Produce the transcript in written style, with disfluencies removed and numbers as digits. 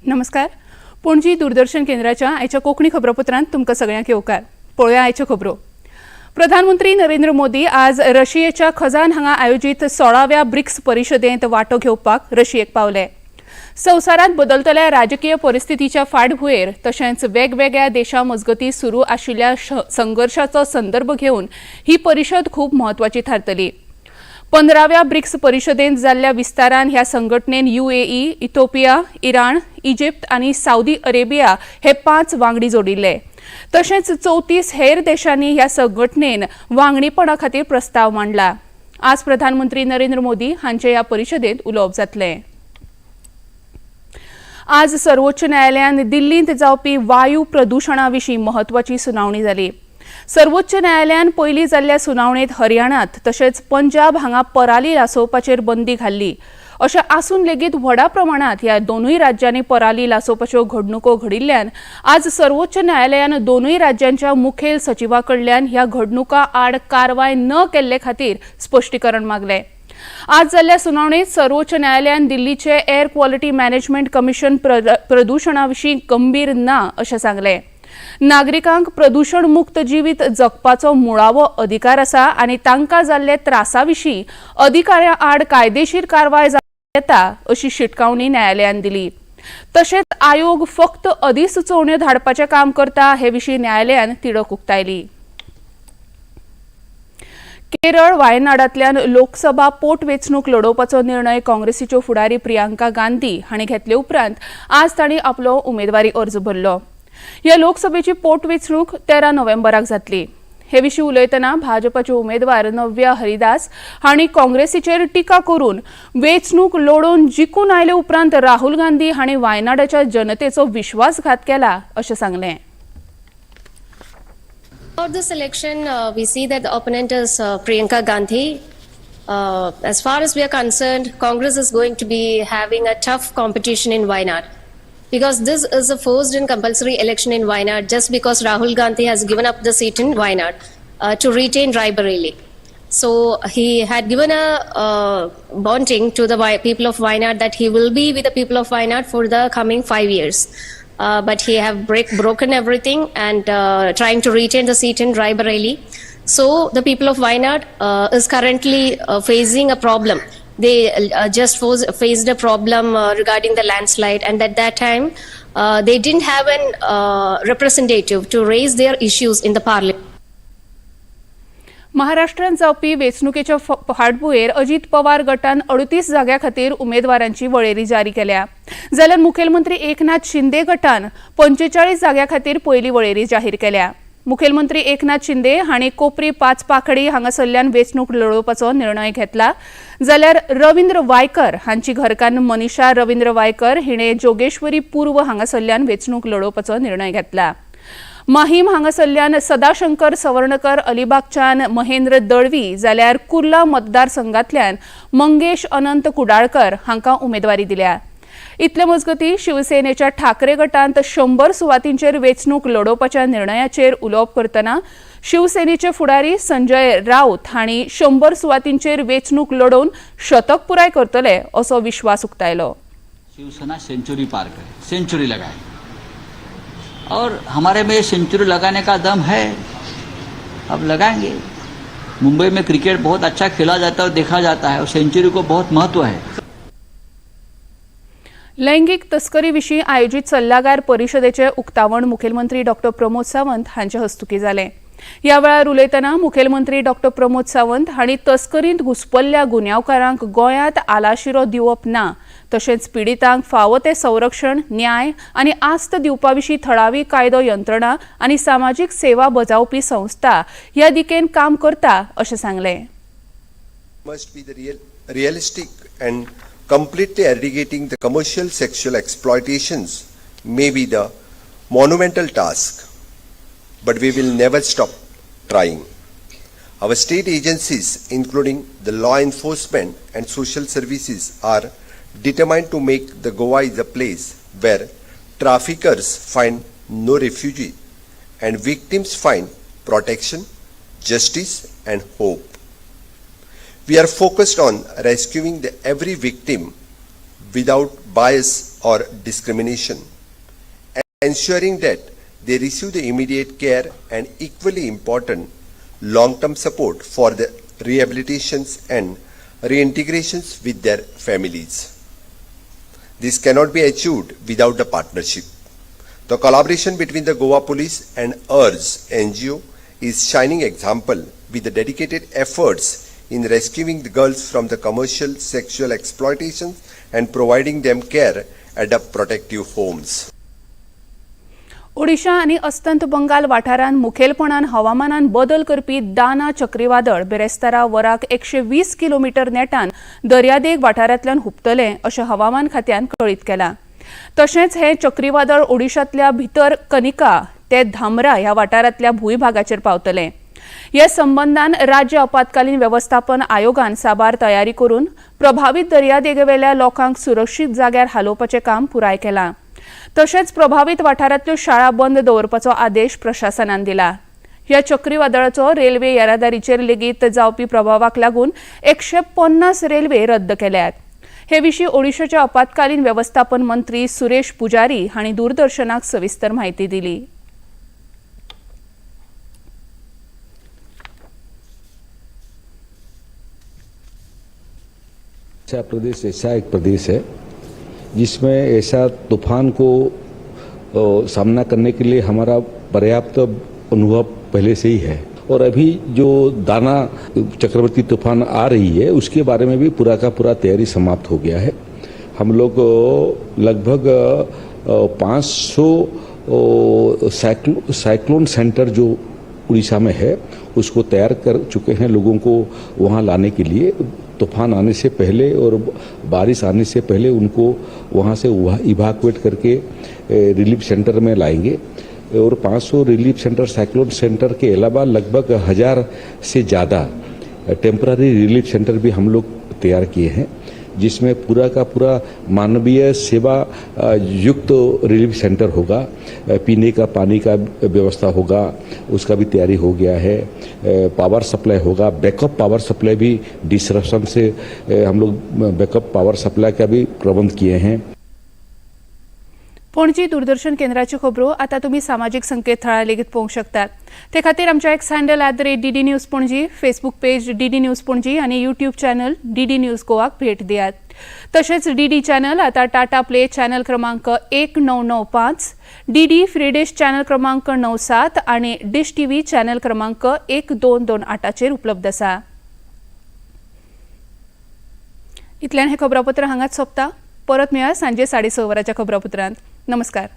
नमस्कार. पणजी दूरदर्शन केंद्राच्या आयच्या कोंकणी खबरापत्रांत तुमकां सगळ्यांक येवकार. पळोवया आयच्यो खबरो. प्रधानमंत्री नरेंद्र मोदी आज रशियेच्या खजान हांगा आयोजीत 16व्या ब्रिक्स परिशदेंत वांटो घेवपाक रशियेक पावले. संवसारांत बदलतल्या राजकीय परिस्थितीच्या फाटभुंयेर तशेंच वेगवेगळ्या देशां मजगतीं सुरू आशिल्ल्या संघर्शाचो संदर्भ घेवन ही परिशद खूब म्हत्वाची थारतली. 15व्या ब्रिक्स परिशदेंत जाल्ल्या विस्तारान ह्या संघटनेन युएई, इथोपिया, इराण, इजिप्त आनी सावदी अरेबिया हे पांच वांगडी जोडिल्ले. तशेंच 34 हेर देशांनी ह्या संघटनेन वांगडीपणा खातीर प्रस्ताव मांडला. आज प्रधानमंत्री नरेंद्र मोदी हांचे ह्या परिशदेंत उलोवप जातलें. आज सर्वोच्च न्यायालयान दिल्लींत जावपी वायू प्रदुशणा विशीं म्हत्वाची सुनावणी जाली. सर्वोच्च न्यायालयान पयलीं जाल्ल्या सुनावणेंत हरियाणात तशेंच पंजाब हांगा पराली लासोवपाचेर बंदी घाल्ली. अशें आसून लेगीत व्हडा प्रमाणांत ह्या दोनूय राज्यांनी पराली लासोवपाच्यो घडणुको घडिल्ल्यान आज सर्वोच्च न्यायालयान दोनूय राज्यांच्या मुखेल सचिवा कडल्यान ह्या घडणुकां आड कारवाय न केल्ले खातीर स्पश्टीकरण मागलें. आज जाल्ल्या सुनावणेंत सर्वोच्च न्यायालयान दिल्लीचे एअर क्वॉलिटी मॅनेजमेंट कमिशन प्रदुशणा विशीं गंभीर ना अशें सांगलें. नागरिकांक प्रदुशण मुक्त जिवीत जगपाचो मुळावो अधिकार आसा आनी तांकां जाल्ले त्रासा विशीं अधिकाऱ्यां आड कायदेशीर कारवाय येता अशी शिटकावणी न्यायालयान दिली. तशेंच आयोग फक्त अधिसुचोवण्यो धाडपाचें काम करता हे विशीं न्यायालयान तिडक उक्तायली. केरळ वायनाडांतल्यान लोकसभा पोटवेंचणूक लडोवपाचो निर्णय काँग्रेसीच्यो फुडारी प्रियांका गांधी हांणी घेतले उपरांत आज तांणी आपलो उमेदवारी अर्ज भरलो. ह्या लोकसभेची पोटवेंचणूक 13 नोव्हेंबराक जातली. हे विशीं उलयतना भाजपाचे उमेदवार नव्या हरिदास हांणी काँग्रेसीचेर टिका करून वेंचणूक लडोवन जिखून आयले उपरांत राहुल गांधी हांणी वायनाडाच्या जनतेचो विश्वासघात केला अशें सांगलें. For this election, we see that the opponent is Priyanka Gandhi. As far as we are concerned, Congress is going to be having a tough competition in Wayanad, because this is a forced and compulsory election in Wayanad just because Rahul Gandhi has given up the seat in Wayanad to retain Raebareli. So he had given a bonding to the people of Wayanad that he will be with the people of Wayanad for the coming 5 years. But he have broken everything and trying to retain the seat in Raebareli. So the people of Wayanad is currently facing a problem. They just faced a problem regarding the landslide, and at that time they didn't have an representative to raise their issues in the parliament. महाराष्ट्रांत जावपी वेंचणुकेच्या फाटभुंयेर अजीत पवार गटान 38 जाग्यां खातीर उमेदवारांची वळेरी जारी केल्या, जाल्यार मुखेलमंत्री एकनाथ शिंदे गटान 45 जाग्यां खातीर पयली वळेरी जाहीर केल्या. मुखेलमंत्री एकनाथ शिंदे हांणी कोपरी पाच पाखडी हांगासरल्यान वेंचणूक लढोवपाचो निर्णय घेतला, जाल्यार रवींद्र वायकर हांची घरकान्न मनीषा रवींद्र वायकर हिणे जोगेश्वरी पूर्व हांगासरल्यान वेंचणूक लढोवपाचो निर्णय घेतला. माहीम हांगासरल्यान सदाशंकर सवर्णकर, अलिबागच्यान महेंद्र दळवी, जाल्यार कुर्ला मतदारसंघातल्यान मंगेश अनंत कुडाळकर हांकां उमेदवारी दिल्या. इतले मजगतीं, शिवसेनेच्या ठाकरे गटांत 100 सुवातींचेर वेंचणूक लढोवपाच्या निर्णयाचेर उलोवप करतना शिवसेनेचे फुडारी संजय राऊत हांणी 100 सुवातींचेर वेंचणूक लढोवन शतक पुराय करतले असो विश्वास उक्तायलो. शिवसेना सेंचुरी पार करे, सेंचुरी लगाए और हमारे में सेंचुरी लगाने का दम है. अब लगाएंगे. मुंबई में क्रिकेट बहुत अच्छा खेला जाता है और देखा जाता है और सेंचुरी को बहुत महत्व है. लैंगीक तस्करी विशीं आयोजीत सल्लागार परिशदेचें उक्तावण मुखेलमंत्री डॉक्टर प्रमोद सावंत हांचे हस्तुकीं जालें. ह्या वेळार उलयतना मुखेलमंत्री डॉक्टर प्रमोद सावंत हांणी तस्करींत घुस्पल्ल्या गुन्यांवकारांक गोंयांत आलाशिरो दिवप ना, तशेंच पिडितांक फावो तें संरक्षण, न्याय आनी आस्त दिवपा विशीं थळावी कायदो यंत्रणा आनी सामाजीक सेवा बजावपी संस्था ह्या दिकेन काम करता अशें सांगलें. Must be the realistic and completely eradicating the commercial sexual exploitations may be the monumental task, but we will never stop trying. Our state agencies, including the law enforcement and social services, are determined to make the Goa is a place where traffickers find no refuge and victims find protection, justice, and hope. We are focused on rescuing the every victim without bias. or discrimination, ensuring that they receive the immediate care and equally important long-term support for the rehabilitations and reintegrations with their families. This cannot be achieved without the partnership. The collaboration between the Goa Police and URGE NGO is shining example with the dedicated efforts in rescuing the girls from the commercial sexual exploitation and providing them care at the protective homes. Odisha आनी अस्तंत बंगाल वाठारांत मुखेलपणान हवामानान बदल करपी दाना चक्रीवादळ बिरेस्तारा वराक 120 किलोमिटर नेटान दर्यादेग वाठारांतल्यान हुपतलें अशें हवामान खात्यान कळीत केलां. तशेंच हें चक्रीवादळ ओडिशांतल्या भितर कनिका ते धामरा ह्या वाठारांतल्या भूंयभागाचेर पावतलें. हे संबंदान राज्य आपत्कालीन वेवस्थापन आयोगान साबार तयारी करून प्रभावीत दर्यादेगेवेल्या लोकांक सुरक्षीत जाग्यार हालोवपाचें काम पुराय केलां. तशेंच प्रभावीत वाठारांतल्यो शाळा बंद दवरपाचो आदेश प्रशासनान दिला. ह्या चक्रीवादळाचो रेल्वे येरादारीचेर लेगीत जावपी प्रभावाक लागून 150 रेल्वे रद्द केल्यात. हे विशीं ओडिशाचे आपत्कालीन वेवस्थापन मंत्री सुरेश पुजारी हांणी दूरदर्शनाक सविस्तर म्हायती दिली. ऐसा प्रदेश ऐसा एक प्रदेश है जिसमें ऐसा तूफान को सामना करने के लिए हमारा पर्याप्त अनुभव पहले से ही है और अभी जो दाना चक्रवर्ती तूफान आ रही है, उसके बारे में भी पूरा का पूरा तैयारी समाप्त हो गया है। हम लोग लगभग 500 साइक्लोन सेंटर जो उड़ीसा में है, उसको तैयार कर चुके हैं लोगों को वहाँ लाने के लिए। तूफान आने से पहले और बारिश आने से पहले उनको वहाँ से इवाकुएट करके रिलीफ सेंटर में लाएंगे और 500 relief centre, cyclone centre K अलावा लगभग 1000 से ज़्यादा टेम्पररी रिलीफ सेंटर भी हम लोग तैयार किए हैं, जिसमें पूरा का पूरा मानवीय सेवा युक्त रिलीफ सेंटर होगा। पीने का पानी का व्यवस्था होगा, उसका भी तैयारी हो गया है। पावर सप्लाई होगा, बैकअप पावर सप्लाई भी, डिसरप्शन से हम लोग बैकअप पावर सप्लाई का भी प्रबंध किए हैं। पणजी दूरदर्शन केंद्राच्यो खबरो आतां तुमी सामाजीक संकेतथळार लेगीत पळोवंक शकतात. ते खातीर आमच्या X handle @DDNews Panaji, Facebook page DD News Panaji आनी यूट्यूब चॅनल डीडी न्यूज गोवाक भेट दियात. तशेंच डीडी चॅनल आतां टाटा प्ले चॅनल क्रमांक 1995, डीडी फ्री डिश चॅनल क्रमांक 97 आनी डिश टीव्ही चॅनल क्रमांक 1228चेर उपलब्ध आसा. इतल्यान हें खबरापत्र हांगाच सोंपता. परत मेळया सांजे 6:30 वरांच्या खबरापत्रांत. नमस्कार.